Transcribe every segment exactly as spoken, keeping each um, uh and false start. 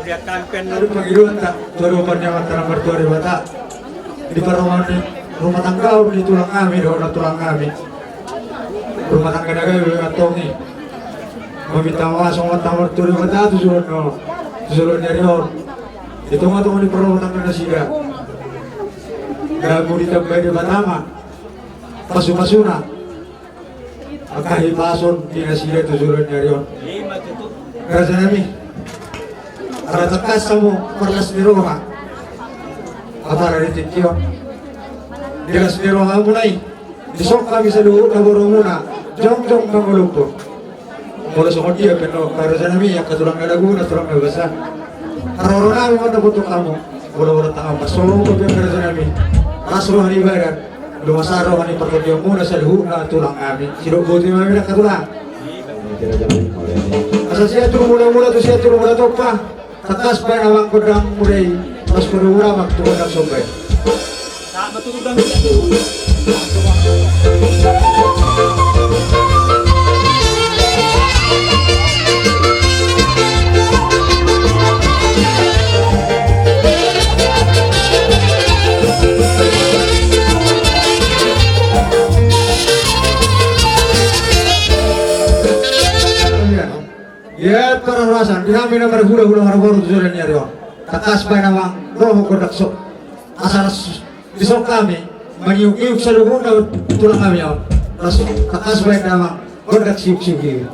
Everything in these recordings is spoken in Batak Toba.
Jadi pangidoanta tu Amanta na martua Debata, di parrohahon ni rumah tangga ni tulang nami dohot nantulang nami, rumah tangga na gabe antong i, maminta ma songon Amanta na martua Debata tu joloan on, tu joloan ni ari on, di tongatonga ni parrumah tangga nasida, gabe ditambai Debata ma pasupasuna, angka hipason di nasida tu joloan ni ari on. Raja nami, ala tangkas hamu marlas ni roha, apala di tingki on, di las ni rohamuna i, dison hami saluhutna borumuna jongjong mangolungkot. Molo songon dia pe on, raja nami, angka tulang na dagu, na tulang na basa, haroro nami ma na boto hamu. Molo, molo tangkas ma songon dia, raja nami, las roha ni badan, lumobi roha ni partondion muna saluhutna tulang nami. Sidok boti ma hami, angka tulang. Asa sian tu mula-mula tu sian tu mula tompa, tangkas baen amang gondang muna i, pas padu muna amang tu gondang somba i. Ia parhorasan di hami na marhulahula marboru tu joloan ni ari on. Tangkas baen amang roha gondang so, asa las dison hami mangiuk-iuk saluhutna tulang nami on. Las tangkas baen amang gondang siuk-siuk i.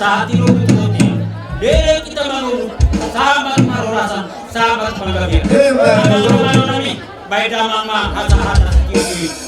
Hatiluhut tu boti, bere hita manurut, sahat marhorasan, sahat panggabean. Emma tutu. Amang, amang nami, baen damang ma hata-hata sitiotio i.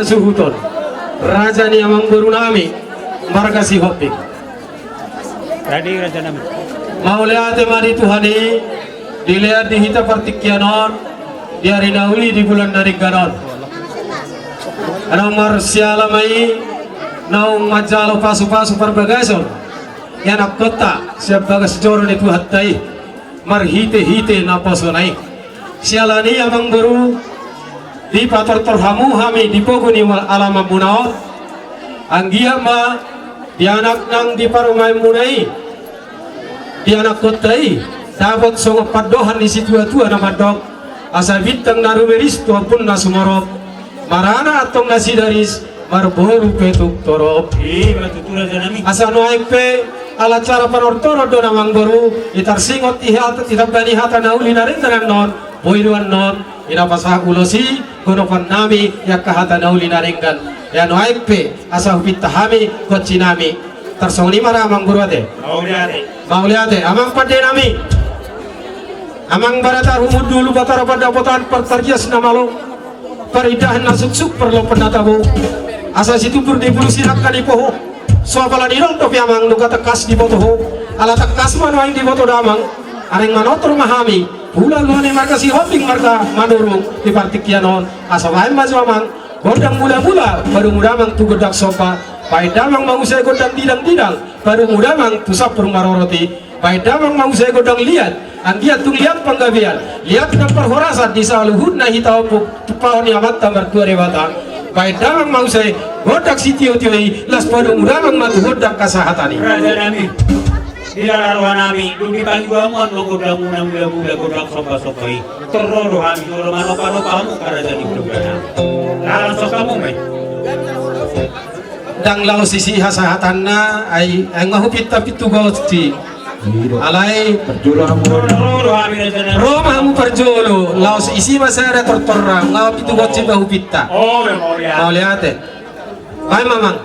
Suhuton, raja ni amangboru nami marga Sihombing. Mauliate ma di Tuhan i, dilean di hita partingkian on, di ari na uli di bulan na denggan on. Naung marsiala ma i, naung manjalo pasupasu parbagason ni anakkonta sian bagas joro ni Tuhanta i, marhitehite naposona i. Siala ni i amangboru, dipatortor hamu hami di pogu ni alamanmuna on. Anggiat ma di anak nang di parumaenmuna i, di anakkonta i, dapot songon pandohan ni situatua na mandok: Asa bintang na rumiris tu ombun na sumorop, maranak antong na sidaris, marboru pe tung torop. Asa nuaeng pe, ala cara panortoron do na amangboru, i tarsingot i hata, i tamba ni hata na uli na denggan annon, boi do annon i na pasahat ulos i, gonopan nami i angka hata na uli na denggan. Ia nuaeng pe, asa hupinta hami gonsi nami. Tarsongon i ma ra amangboru ate. Mauliate. Mauliate, amang pande nami. Amang barata humundul, Batara Pandapotan, partarias na malo, parindahan na suksuk, parlompan na tabo, asa situmbur ni bulu, sirangka ni poho. So apala nidok dope amang, nunga tangkas diboto ho. Ala tangkas ma nuaeng diboto damang, areng manortor ma hami, hulahula ni marga Sihombing marga Manurung di partingkian on. Asa baen ma jo amang gondang mulamula, padomu damang tu gondang somba. Baen damang ma muse gondang didangdidang, padomu damang tu sampur marorot i. Baen damang ma muse gondang liat, anggiat tung liat panggabean, liat nang parhorasan di saluhutna hita ompung, tumpahon ni Amanta Martua Debata. Baen damang ma muse gondang sitiotio i, laos padomu damang ma tu gondang hasahatan i. Raja nami, di lala roha nami, dung dipangido hamu annon gondangmuna mulamula, gondang sombasomba i, tor ro do hami jolo manopanopa hamu angka raja ni hulahula nami. Laos hamu ma i. Ndang laos isi hasahatanna, ai, ai nga hupinta pitu gonsi. Alai parjolo hamu. Ro ma hamu parjolo, laos isi ma sada tortorna, nga pitu gonsi ma hupinta. Mauliate. Baen ma amang.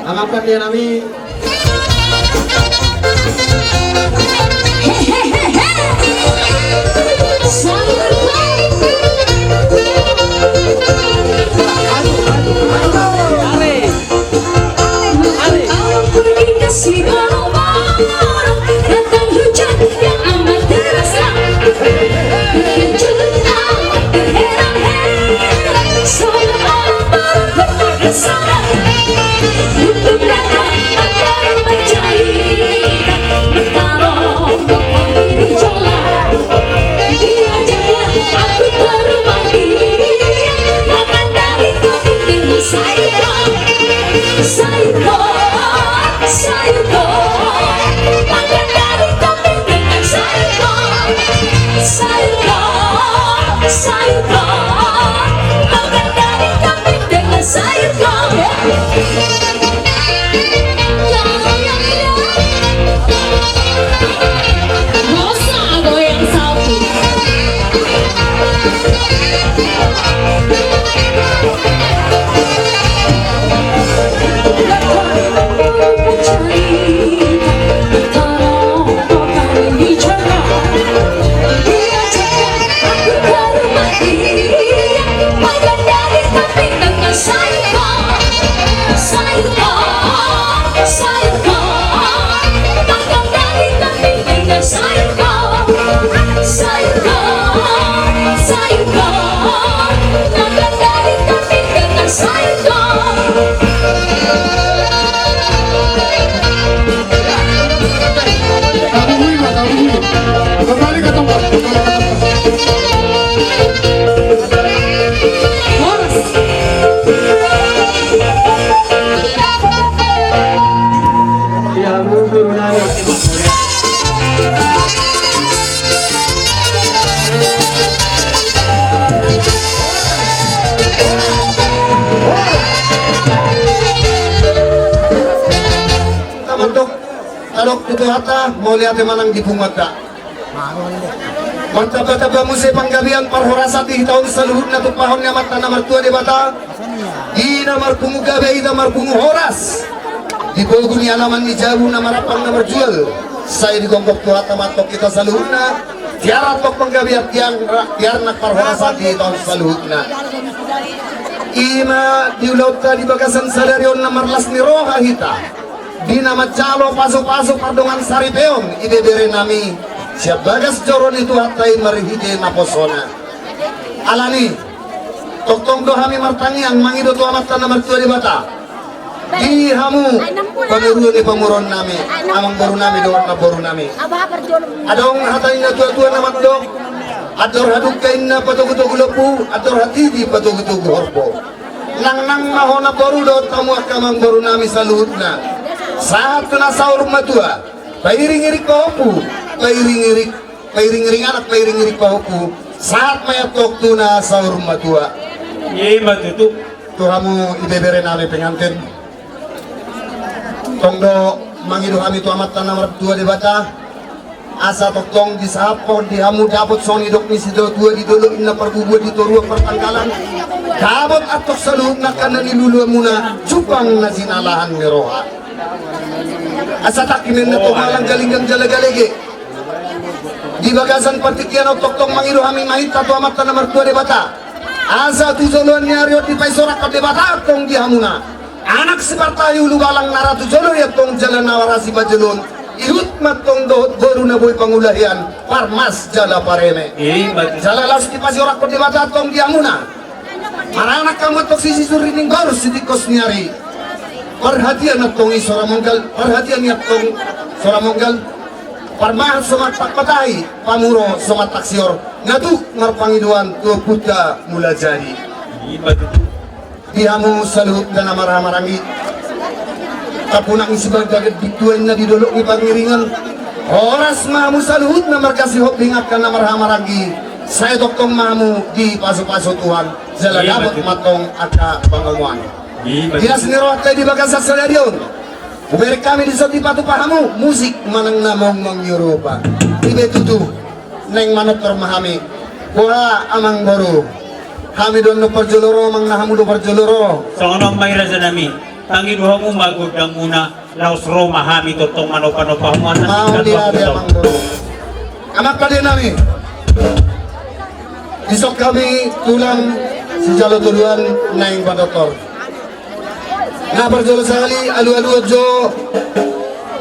Amang pandia nami. Tuhanta, mauliate ma nang di punguanta. Martamba-tamba muse panggabean parhorasan di hita on saluhutna tumpahon ni Amanta na martua Debata. Di na marpungu gabe, hita marpungu horas. Di pogu ni alaman ni jabu na marampang na marjual. Sai digomgom Tuhanta ma antong hita saluhutna. Tiar antong panggabean, tiar, tiar nang parhorasan di hita on saluhutna. I ma di ulaonta di bagasan sadari on na marlas ni roha hita. Di na manjalo pasu-pasu pardongan saripeon ibeberenami sian bagas joro ni Tuhanta i marhite naposona. Alani, tongtong do hami martangiang mangido tu Amanta na martua Debata. Di hamu pamoruon ni pamoruonnami, amangborunami dohot namborunami. Adong hata ni na tua-tua na mandok, andor hadungka inna patogu-togu lombu, andor hatiti patogu-togu horbo. Nangnang ma ho namboru dohot hamu angka amangborunami saluhutna. Sahat tu na saur matua, pairing-iring pahompu, pairing-iring, pairing-iring anak, pairing-iring pahompu. Sahat ma i antong tu na saur matua. I ma tutu. Tu hamu ibeberenami pengantin. Tong do mangido hami tu Amanta na martua Debata. Asa tongtong disahaphon di hamu dapot songon nidok ni situa-tua di dolok inna parbubuan di toruan partangkalan. Dapot antong saluhutna angka na niluluanmuna jumpang na sinalahan ni roha. Asa tangki ma inna tong malang galinggang jala galege. Di bagasan partingkian on tongtong mangido hami ma hita tu Amanta na martua Debata. Asa tu joloan ni ari on dipaisorakhon Debata antong di hamuna. Anak sipartahi ulubalang na ra tu jolo i antong jala na ra sipajoloon. Ihut ma antong dohot boru na boi pangulahian, parmas jala pareme. I ma tutu. Jala laos dipaisorakhon Debata antong di hamuna. Maranak hamu antong sisisur rining barus sitingkos ni ari. Parhatian antong i sora monggal, parhatian i antong sora monggal. Parmahan so mantak patahi, pamuro so mantak sior. Nga tuk marpangidoan tu ompunta Mulajadi. I ma tutu. Di hamu saluhutna na marhahamaranggi. Tapunak ni sibagda ganding tua inna di dolok ni pangiringan. Horas ma hamu saluhutna marga Sihombing angka na marhahamaranggi. Sai tongtong ma hamu dipasu-pasu Tuhan. Jala dapot ma antong angka pangomoan. I ma tutu. Di las ni rohanta i di bagasan sadari on. Hubereng hami dison dipatupa hamu musik manang na mongmong ni Europa. I be tutu, naeng manortor ma hami. Boha amangboru? Hami do annon parjolo ro, manang na hamu do parjolo ro? Songon on ma i rajanami. Tangido hamu ma gondangmuna, laos ro ma hami tongtong manopa-nopa hamu. Mauliate amangboru. Amang padenami. Dison hami tulang sijalo toruan naeng manortor. Na parjolo sahali alu-aluhon jo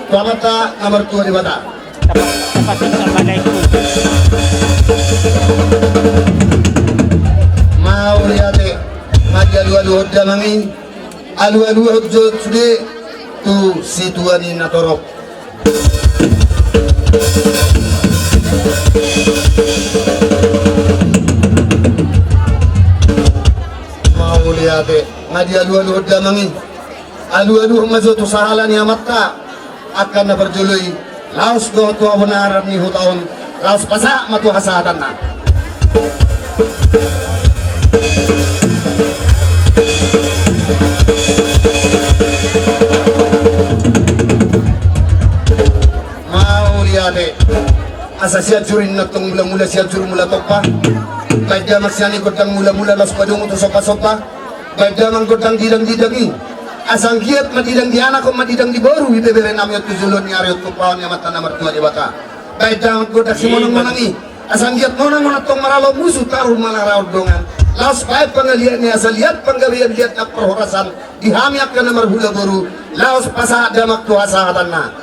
tu Amanta na martua Debata. Mauliate. Nga dialu-aluhon damang i. Alu-aluhon jo sude tu situa ni natorop. Mauliate. Nga dialu-aluhon damang i. Alu-aluhon ma jo tu sahala ni amanta angka na parjolo i. Laos dohot tu habonaran ni huta on. Laos pasahat ma tu hasahatanna. Mauliate. Asa Sianjur inna antong mula-mula, Sianjur mula tompa. Baen damang sian i gondang mula-mula laos padomu tu somba-somba. Baen damang gondang didang-didang i. Asa anggiat madidang di anak on, madidang di boru, ibeberenami on tu joloan ni ari on tumpahon ni Amanta na martua Debata. Baen damang gondang simonang-monang i. Asa anggiat monang on antong maralo musu, taruhon ma na raon dongan. Laos baen pangaliat ni asa liat panggabean, liat nang parhorasan di hami angka na marhula boru. Laos pasahat damang tu hasahatanna.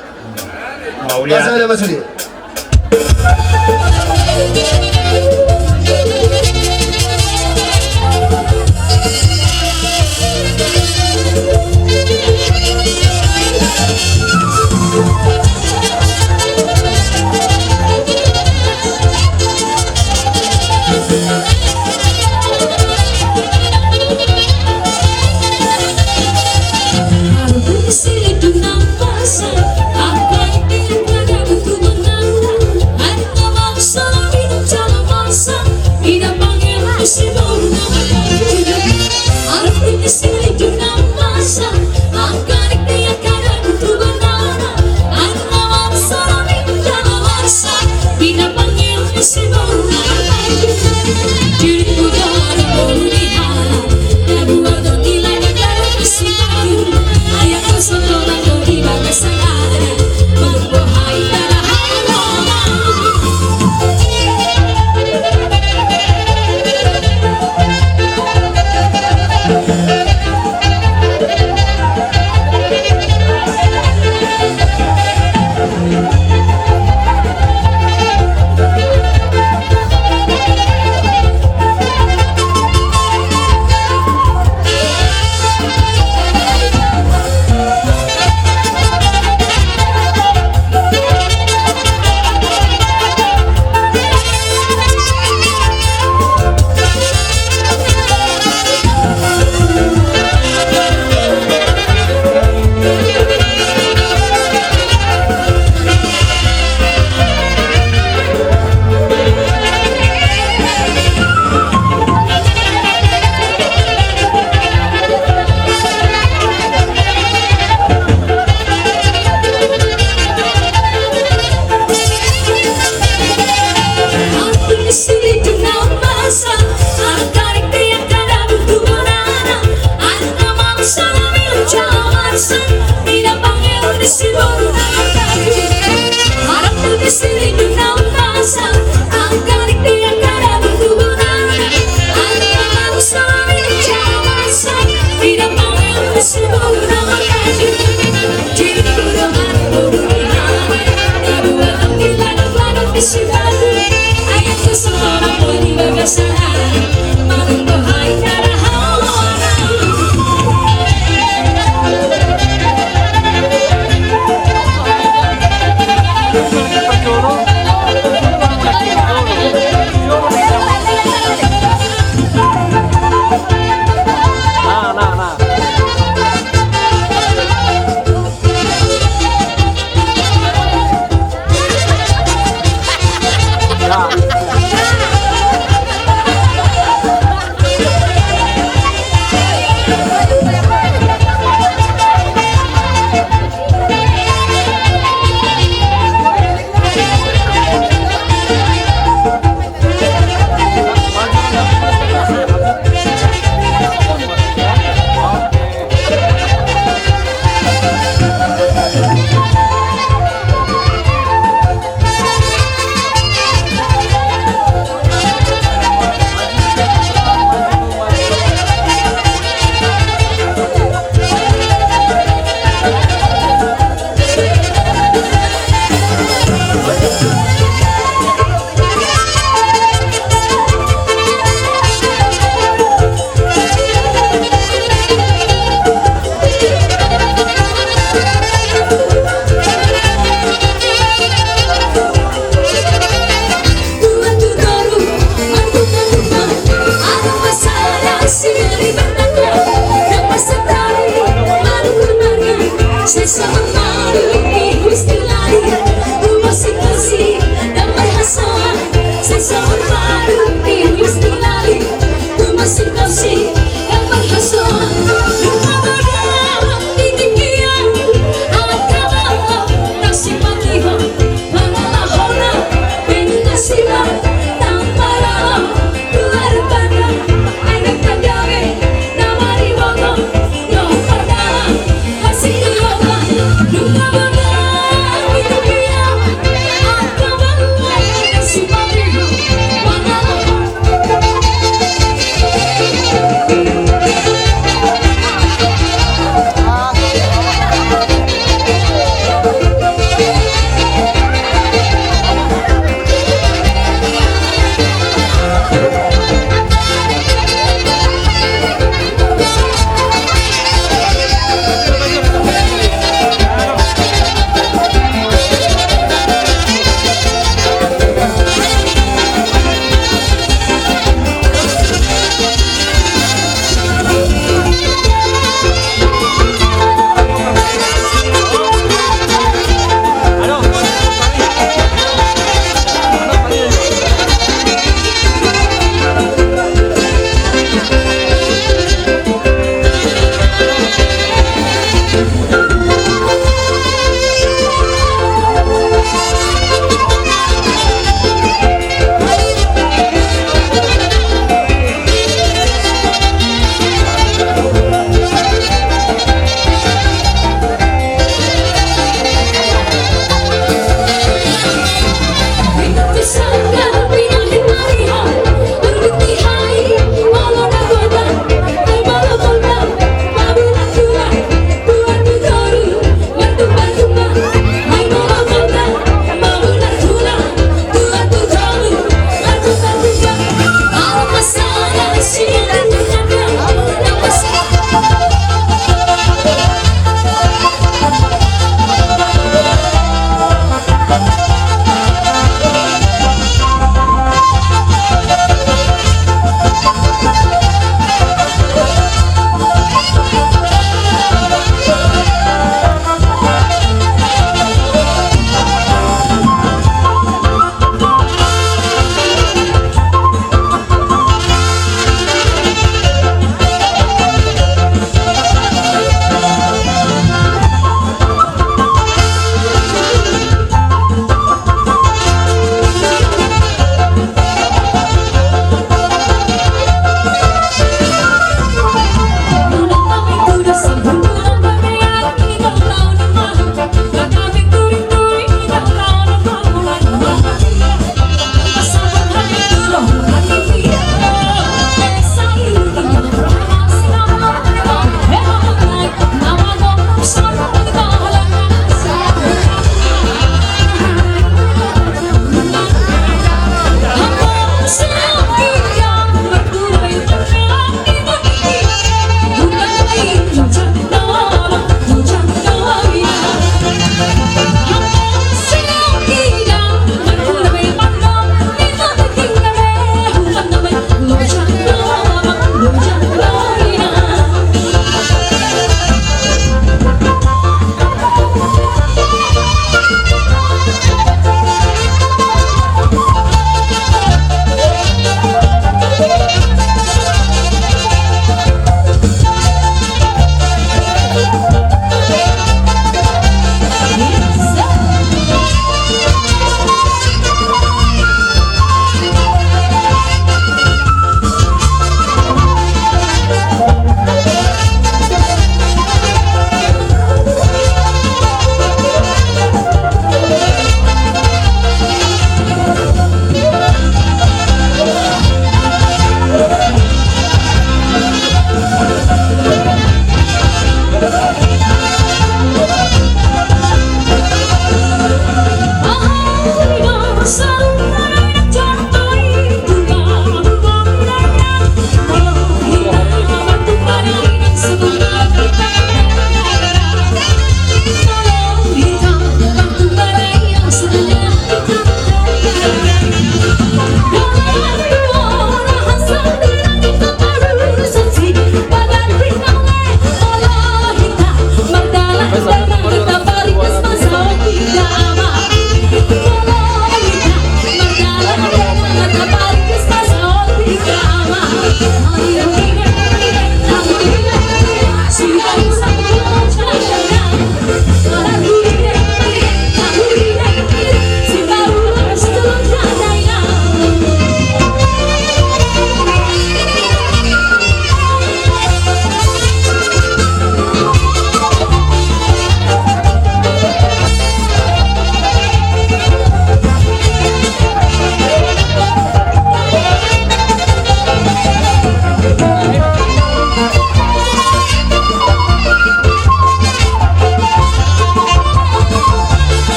Mauliate. Pasahat damang sude.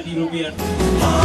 Di rupiah.